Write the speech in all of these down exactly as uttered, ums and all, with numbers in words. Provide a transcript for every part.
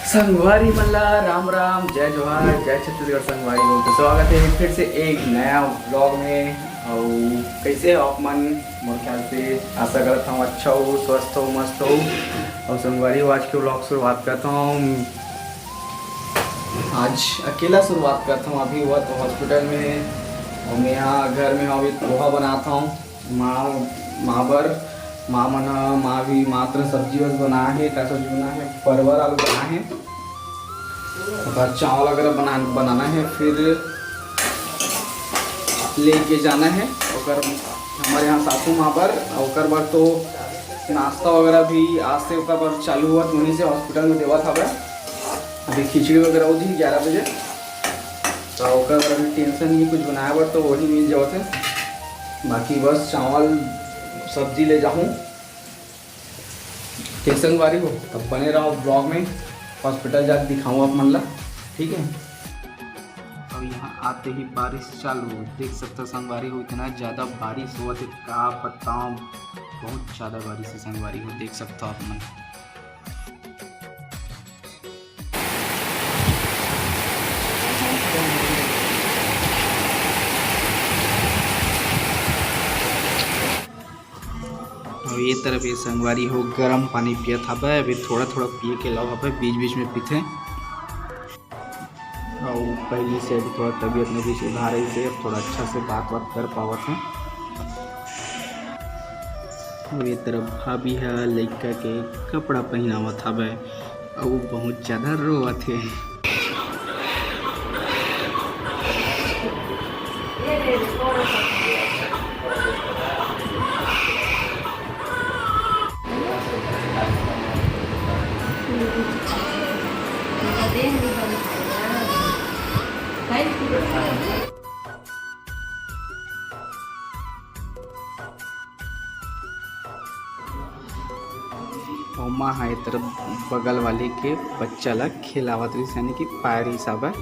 संगवारी मन ला राम राम, जय जोहार, जय छत्तीसगढ़ संगवारी हो। तो स्वागत है फिर से एक नया व्लॉग में। और कैसे हो आप मन? मोर ख्याल से आशा करत हूँ अच्छा हो, स्वस्थ हो, मस्त हो। और संगवारी हो, आज के व्लॉग शुरुआत करता हूँ। आज अकेला शुरुआत करता हूँ, अभी हुआ तो हॉस्पिटल में, और मैं यहाँ घर में हूँ, अभी पोहा बनाता हूँ। माँ, माँ बर, माँ मन ह, माँ भी मात्र सब्जी बस बना है। का सब्जी बना है? परवर आलू बना है। ओकर चावल वगैरह बना, बनाना है, फिर लेके जाना है ओकर, हमारे यहाँ सासू माँ बर। ओकर बर तो नाश्ता वगैरह भी आज से ओकर बर चालू हुआ, वहीं से हॉस्पिटल में देवत हवे। अभी खिचड़ी वगैरह होती ग्यारह बजे, तो ओकर बर अभी टेंशन नहीं, कुछ बनाए बर तो वही मिल जावत है। बाकी बस चावल सब्जी ले जाऊँ। ठीक संगवारी हो, तब बने रहो ब्लॉग में, हॉस्पिटल जाके दिखाऊँ आप मन ला, ठीक है। और यहाँ आते ही बारिश चालू, देख सकते हो संगवारी हो, इतना ज़्यादा बारिश हुआ थे, का बताऊँ, बहुत ज़्यादा बारिश है संगवारी हो, देख सकते हो आप मन। और ये तरफ ये संगवारी हो गरम पानी पियत हवे, अभी थोड़ा थोड़ा पिए के अलावा हवे, बीच बीच में पीथे। और पहले से अभी थोड़ा तबीयत में भी सुधार है, इसे अब थोड़ा अच्छा से बात बात कर पावत है। और ये तरफ भाभी है लड़का के कपड़ा पहनावत हवे, और वो बहुत ज्यादा रोवत है। ओमा ह ए तरफ बगल वाले के बच्चा ला खिलावत रहिस, यानी कि पाय रहिस हवय।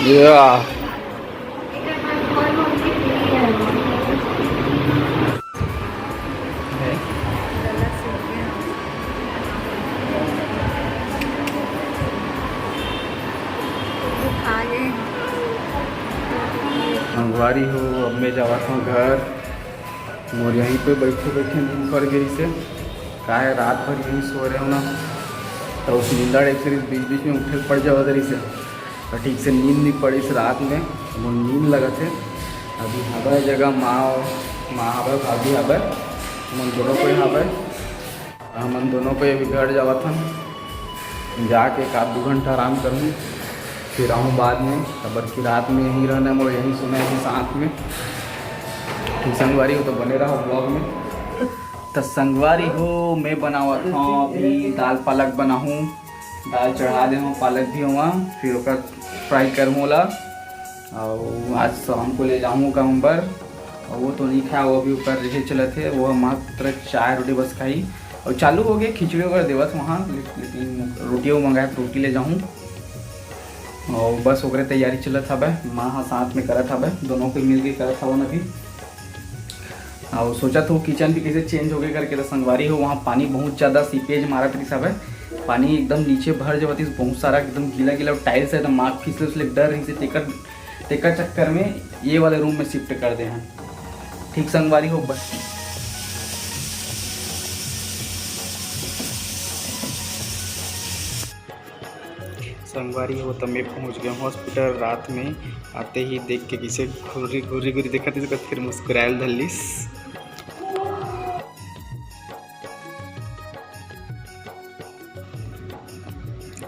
Yeah. संगवारी हो, अब मैं जावत हूँ घर। मोर यहीं पे बैठे बैठे नींद पड़ गई से, का है, रात भर यहीं सो रहे हो ना, तो उस नींदा टाइप से बीच बीच में उठे पड़ जावा तरी से, तो ठीक से नींद नहीं पड़ी इस रात में, मोर नींद लगत है। अभी हवा जगह माँ, माँ हवा, भाभी हवा, मन दोनों कोई हवा। हमन दोनों को ये बिगड़ जावत हन, जाके एक आध दू घंटा आराम करहूँ, फिर आहूँ बाद में। काबर कि रात में यहीं रहना है, मोर यहीं सोना है साथ में। ठीक संगवारी हो तो बने रहो ब्लॉग में। तो संगवारी हो, मैं बनावत हूँ अभी दाल पालक बनाहूँ, दाल चढ़ा दे हूँ, पालक भी हुआ, फिर ओकर फ्राई करहूँ ओला। और आज शाम को ले जाऊँ काम बर। और वो तो नहीं खाया, वो भी ऊपर रहे चलत है, वो मात्र चाय रोटी बस खाई। और चालू हो गए खिचड़ी वगैरह देवत वहाँ, ले-, लेकिन रोटियों मंगाए तो रोटी ले जाऊँ। और बस ओकरे तैयारी चलत हवे, माँ हा साथ में करत हवे, दोनों को मिल के करत हवन अभी। और सोचत हो किचन भी कैसे चेंज हो गए करके, तो संगवारी हो वहाँ पानी बहुत ज़्यादा सीपेज मारत रहिस हवे, पानी एकदम नीचे भर जावत रहिस, बहुत सारा एकदम गीला गीला टाइल्स है, एकदम माँ फिसले उसले डर रहिस, तेकर तेकर चक्कर में ये वाले रूम में शिफ्ट कर दे हैं। ठीक संगवारी हो, बस। संगवारी हो, त मैं पहुंच गया हूँ हॉस्पिटल। रात में आते ही देख के किसे घुर्री घुर्री घुर्री देखत रहिस, फिर मुस्कुरायल धर लिस।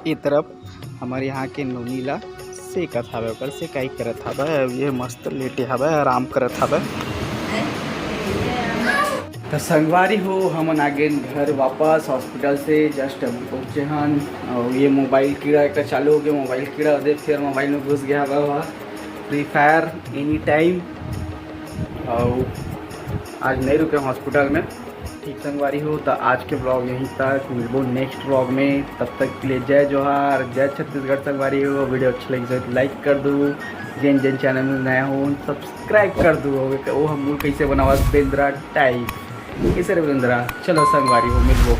ए तरफ हमर यहाँ के नोनी ला सेकत हवे, ओकर सेकाई करत हवे। अब ये मस्त लेटे हवे, आराम करत हवे। त संगवारी हो, हमन आ गेन घर वापस हॉस्पिटल से। जस्ट अभी पहुँचे हन। और ये मोबाइल कीड़ा एक चालू हो गया, मोबाइल कीड़ा दे, फिर मोबाइल में घुस गया हवे फ्री फायर एनी टाइम। और आज नहीं रुके हॉस्पिटल में। ठीक संगवारी हो, त आज के ब्लॉग यहीं तक, मिलबो नेक्स्ट ब्लॉग में। तब तक के लिए जय जोहार, जय छत्तीसगढ़ संगवारी हो। वीडियो अच्छा लगे तो लाइक कर दो, जेन जेन चैनल में नया हो सब्सक्राइब कर दो। वो हम मूल कैसे बनावा बेंद्रा टाइप, कैसे रे बेंद्रा? चलो संगवारी हो, मिलबो।